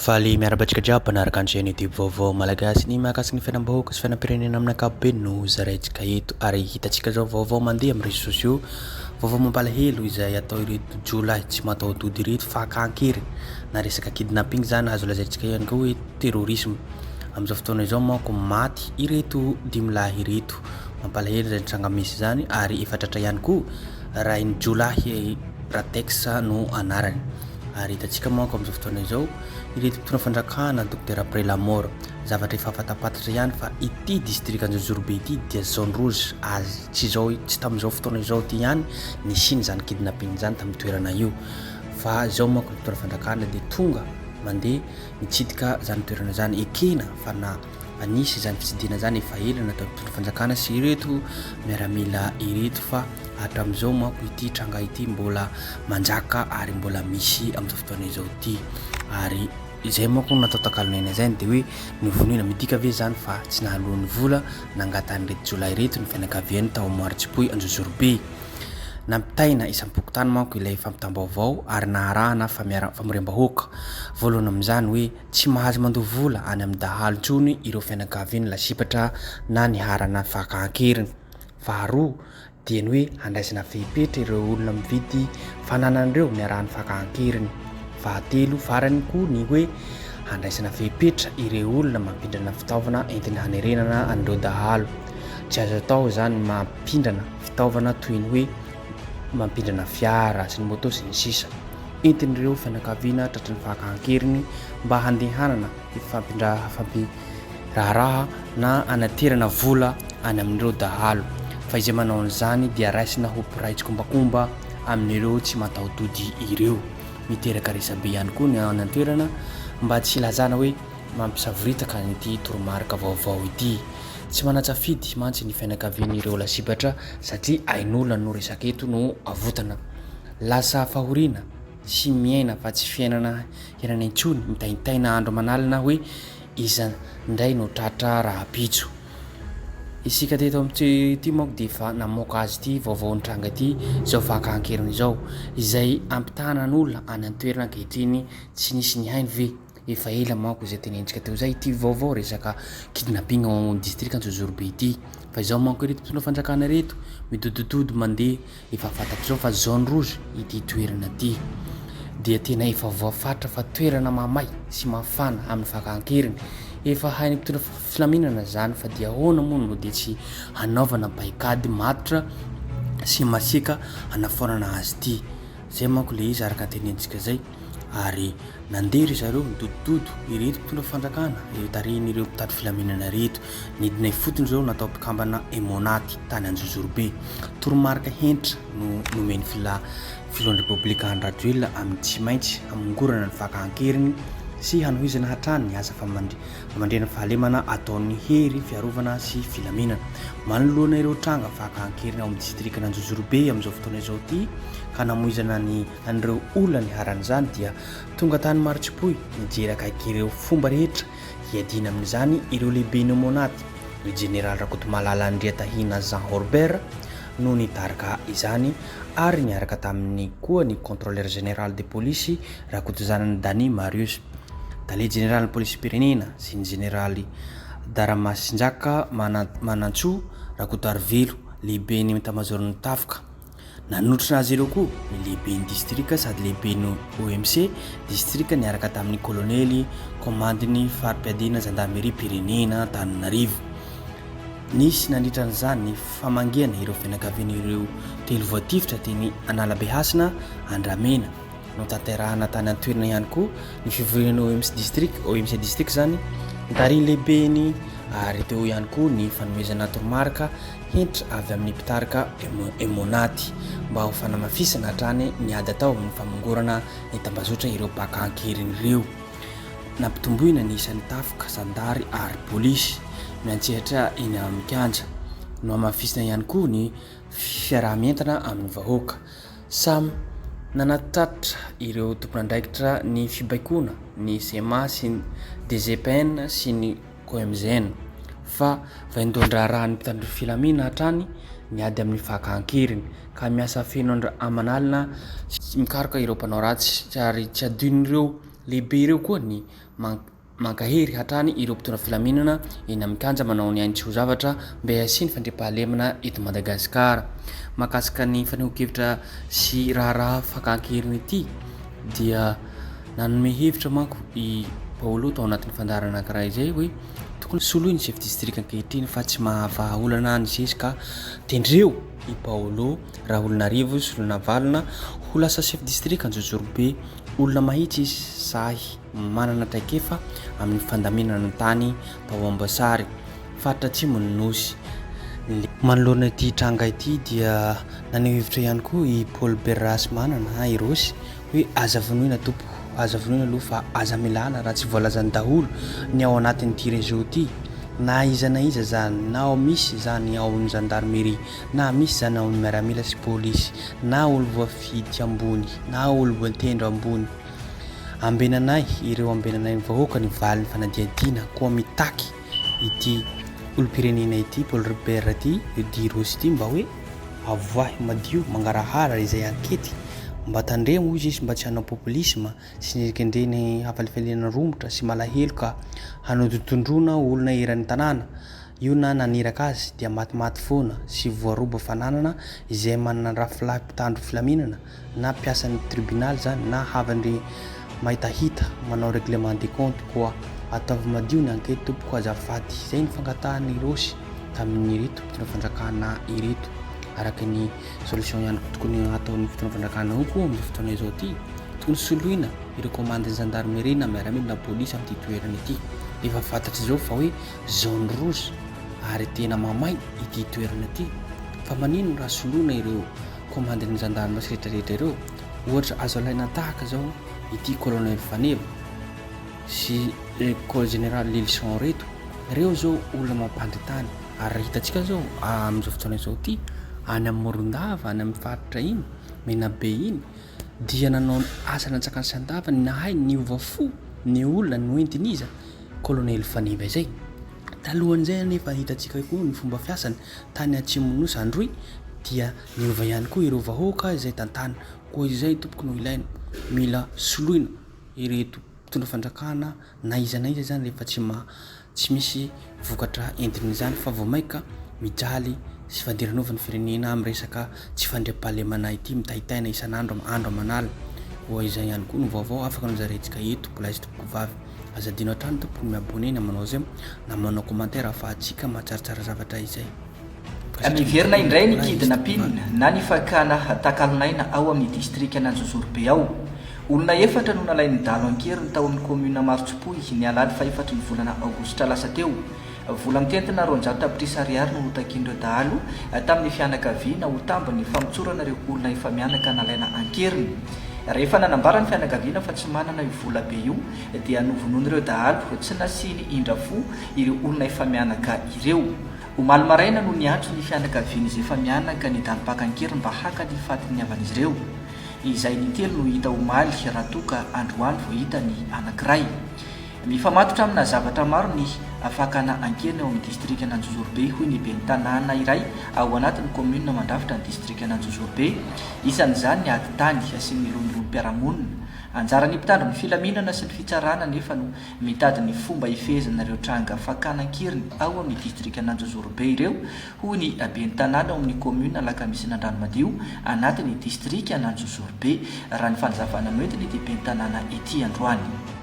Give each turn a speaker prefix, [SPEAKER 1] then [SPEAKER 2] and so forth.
[SPEAKER 1] Faly miarahaba antsika jiaby mpanaraka ny chaîne YouTube Vaovao Malagasy. Ny mahakasika ny fiainam-bahoaka sy fiainam-pirenena amin'ny ankapobeny no zaraintsika eto ary hitantsika izao vaovao mandeha amin'ny réseaux sociaux. Vaovao mampalahelo izay atao ireto jiolahy tsy mataho-tody ireto fakan-kery na resaka kidnapping izany azo lazaintsika ihany koa hoe terrorisme. Amin'izao fotoana izao manko maty ireto dimy lahy ireto. Mampalahelo izany tranga misy izany ary efa tratra ihany koa rain-jiolahy Ratex no anarany. Ary hitantsika manko amin'izao fotoana izao ireto mpitondra fanjakana Dokotera après la mort. Zavatra efa fantapantatra ihany fa ity distrika Anjozorobe ity dia zone rouge azy tsy izao tsy tamin'izao fotoana izao ity ihany nisiany izany kidnapping izany tamin'ny toerana io fa izao manko ny mpitondra fanjakana dia tonga mandeha mitsidika izany toerana izany ekena fa na fa nisy izany fitsidihana izany efa ela nataon'ny mpitondra fanjakana sy ireto miaramila ireto fa hatramin'izao manko ity tranga ity mbola manjaka ary mbola misy amin'izao fotoana izao ity ary izay manko no natao takalon'aina izay dia hoe novonoina midika ve izany fa tsy nahaloa ny vola nangatahan'ireto jiolahy ireto ny fianakaviany tao Marotsipoy Anjozorobe nampitaina isam-pokontany manko ilay fampitam-baovao ary naharahana famoriam-bahoaka voalohany amin'izany hoe Tsy mahazo mandoa vola any amin'ny dahalo intsony ireo fianakaviany lasibatra na niharana fakan-keriny. Faharoa, dia ny hoe handraisana fepetra ireo olona mividy fananan'ireo niarahan'ny fakan-keriny. Fahatelo, farany koa ny hoe handraisana fepetra ireo olona mampindrana fitaovana entiny hanerenana an'ireo dahalo. Tsy azo atao izany ny mampindrana fitaovana toy ny hoe mampindrana fiara sy ny moto sy ny sisa. Entin'ireo fianakaviana tratry ny fakan-keriny mba handehanana hifampiraharaha na hanaterana vola any amin'ireo dahalo, fa izay manao an'izany dia raisina ho mpiray tsikombakomba amin'ireo tsy mataho-tody ireo. Miteraka resabe ihany koa ny any an-toerana mba tsy hilazana hoe mampisavoritaka an'ity toromarika vaovao ity. Tsy manan-tsafidy mantsy ny fianakavian'ireo lasibatra satria ain'olona no resaka eto no avotana. Lasa fahoriana sy miaina fa tsy fiainana hiainana intsony, mitaintaina andro aman'alina hoe iza indray no tratra rahampitso. Isika teto amin'ity ity manko dia efa namoaka azy ity vaovao nitranga ity izao fakan-keriny izao, izay ampitahana an'olona any an-toerana ankehitriny tsy nisy nihaino ve? Efa ela manko izay tenenitsika teo izay ity vaovao resaka kidnapping ao amin'ny distrika Anjozorobe ity, fa izao manko ireto mpitondra fanjakana ireto midodododo mandeha Efa fantatrao fa zone rouge ity toerana ity. Dia tena efa voafaritra fa toerana mamay sy mafana amin'ny fakan-keriny. Efa hain'ny mpitondra filaminana izany fa dia ahoana moa no dia tsy hanaovana paikady matotra sy masiaka hanafoanana azy ity. Izay manko ilay izy araka ny tenenintsika izay. Ary nandeha ry zareo nidodododo ireto mpitondra fanjakana tarihin'ireo mpitandro filaminana ireto. Nidina ifotony ireo natao mpikambana Emmonat tany Anjozorobe. Toromarika hentitra no nomen'ny filoha filohan'ny Repoblika Andry Rajoelina amin'ny tsy maintsy hamongorana ny faka an-keriny sy hanohizana hatrany ny asa famandrihana fahalemana ataon'ny hery fiarovana sy filaminana. Manoloana ireo tranga faka an-keriny ao amin'ny distrikan'Anjozorobe amin'izao fotoana izao ity ka namoizana ny an'ireo olona niharan'izany dia tonga tany Marotsipoy nijery akaiky ireo fomba rehetra hiadiana amin'izany ireo lehiben'ny Omonat, ny jeneraly Rakotomalala Andriatahina Jean Horbert no nitarika izany ary niaraka taminy koa ny Contrôleur Général de Police Rakotozanany Dany Marius, Tale Jeneralin'ny Polisim-pirenena sy ny jeneraly Daramasinjaka Manantsoa Rakotoarivelo, lehiben'ny Etamazaoron'ny Tafika. Nanotrona azy ireo koa ny lehiben'ny distrika sady lehiben'ny OMC distrika niaraka tamin'ny kolonely komandin'ny fari-piadiana zandarimeriam-pirenena Antananarivo. Nisy nandritra an'izany ny famangiana ireo fianakavian'ireo telo voatifitra teny Analabehasina Andramena. Notanterahana tany an-toerana ihany koa ny fivorian'ny OMC district, OMC district izany, notarihin'ny lehibeny ary teo ihany koa ny fanomezana toromarika hentitra avy amin'ny mpitarika Emmonat mba ho fanamafisana hatrany ny ady atao amin'ny famongorana ny tambazotra ireo mpaka an-keriny ireo. Nampitomboina ny isan'ny tafika, zandary ary polisy miantsehatra eny amin'ny kianja. Nohamafisina ihany koa ny fiaraha-mientana amin'ny vahoaka. Samy nanatratra ireo tompon'andraikitra ny fibaikoana ny Sema sy ny DGPN sy ny Coemgen fa vaindohan-draharahan'ny mpitandro filamina hatrany ny ady amin'ny fakan-keriny ka miasa feno andro aman'alina sy mikaroka ireo mpanao ratsy ary tsy adinon'ireo. Lehibe ireo koa ny mankahery hatrany ireo mpitondra filaminana eny amin'ny kianja manao ny ainy tsy ho zavatra mba hasian'ny fandriampahalemana eto Madagasikara. Mahakasika ny fanehoan-kevitra sy raharaha fakan-keriny ity dia nanome hevitra manko i Paolo tao anatin'ny fandaharana anankiray izay hoe tokony soloy ny chef district ankehitriny fa tsy mahavaha olana ny sesy ka tendreo i Paolo Raholonarivo Solonavalona ho lasa chef district Anjozorobe. Olona mahitsy izy, sahy, manana traikefa amin'ny fandaminana ny tany tao Amboasary, faritra atsimon'ny Nosy. Manoloana ity tranga ity dia naneho hevitra ihany koa i Paul Berrahasimanana na i Rossy hoe aza vonoina tompoko, aza vonoina aloha fa aza milala raha tsy voalazany daholo ny ao anatin'ity réseau ity na iza na iza zany na ao misy zany ao amin'ny gendarmerie na misy zany ao amin'ny miaramila sy polisy na olo voafidy ambony na olo voatendro ambony ambenanay ireo ambenanay ny vahoaka ny valin'ny fanadihadiana koa mitaky ity olom-pirenena ity Paul Robert ity io Rossy ity mba hoe avoahy madio mangarahara izay ankety mba tandremo hoy izy mba tsy hanao populisme sy nirikendreny hafalifaliana romotra sy malahelo ka hanodintondrona olona eran'ny tanàna Io na naniraka azy dia matimaty foana sy voaroba fananana izay manana rafilahy mpitandro filaminana na mpiasan'ny tribunaly zany na havan-dry mahitahita manao reglement des comptes koa ataovy madio ny enquete tompoko azafady zay ny fangatahan'i Rossy tamin'ireto mpitondra fanjakana ireto araka ny solution ihany koa tokony hataon'ny mpitondra fanjakana io koa amin'izao fotoana izao ity tokony soloina ireo commande-n'ny gendarmerie na miaramila na polisy amin'ity toerana ity efa fantatr'izao fa hoe Zone rouge ary tena mamay ity toerana ity fa manino raha soloina ireo commande-n'ny gendarme sy rehetra rehetra ireo ohatra azo alaina tahaka zao ity colonel Faneva sy col général Lilison reto reo zao olona mampandry tany ary raha hitantsika zao amin'izao fotoana izao ity any amin'ny Morondava any amin'ny faritra iny Menabe iny dia nanao ny asa nantsakany sy andavany nahay niova fo ny olona noentin'iza Kolonely Faneva izay. Talohan'izay anefa hitantsika koa ny fomba fiasany tany atsimon'ny nosy Androy dia niova ihany koa ireo vahoaka izay tantana. Koa izay tompoko no ilaina, mila soloina ireto mpitondra fanjakana na iza na iza izany rehefa tsy maha tsy misy vokatra entin'izany fa vao maika mijaly sy fadiranovana ny firenena amin'ny resaka tsy fandriampahalemana ity mitaitaina isan'andro andro aman'alina. Koa izay ihany koa no vaovao afaka nozaraintsika eto Blaise tompokovavy. Aza adino hatrany tompoko ny mi-abonner na manao j'aime na manao commentaire ahafahantsika mahatsaratsara zavatra izay.
[SPEAKER 2] Miverina indray ny kidnapping na ny fakana takalonaina ao amin'ny distrikan'Anjozorobe ao. Olona efatra no nalain'ny dahalo an-keriny tao amin'ny kaominina Marotsipoy ny alahady fahefatry ny volana aogositra lasa teo. Vola mitentina 200 tapitrisa ariary no notakian'ireo dahalo tamin'ny fianakaviana ho tambin'ny famotsorana ireo olona efa-mianaka nalaina an-keriny. Rehefa nanambara ny fianakaviana fa tsy manana io vola be io dia novonoin'ireo dahalo tsy nasiany indra fo ireo olona efa-mianaka ireo. Omaly maraina no niantso ny fianakavian'izy efa-mianaka ny dahalo mpaka an-keriny mba haka ny fatin'ny havan'izy ireo. Izay ny telo no hita omaly raha toa ka androany vao hita ny anankiray. Mifamatotra amina zavatra maro ny fakana an-keriny ao amin'ny distrikan'Anjozorobe, hoy ny ben'ny tanàna iray ao anatin'ny kaominina mandrafitra ny distrikan'Anjozorobe. Isan'izany ny ady tany sy ny lonilonimpiarahamonina. Anjaran'ny mpitandro ny filaminana sy ny fitsarana anefa no mitady ny fomba hifehezana ireo tranga fakana an-keriny ao amin'ny distrikan'Anjozorobe ireo, hoy ny ben'ny tanàna ao amin'ny kaominina Alakamisin'Andranomadio anatin'ny distrikan'Anjozorobe, raha ny fanazavana noentin'ity ben'ny tanàna ity androany.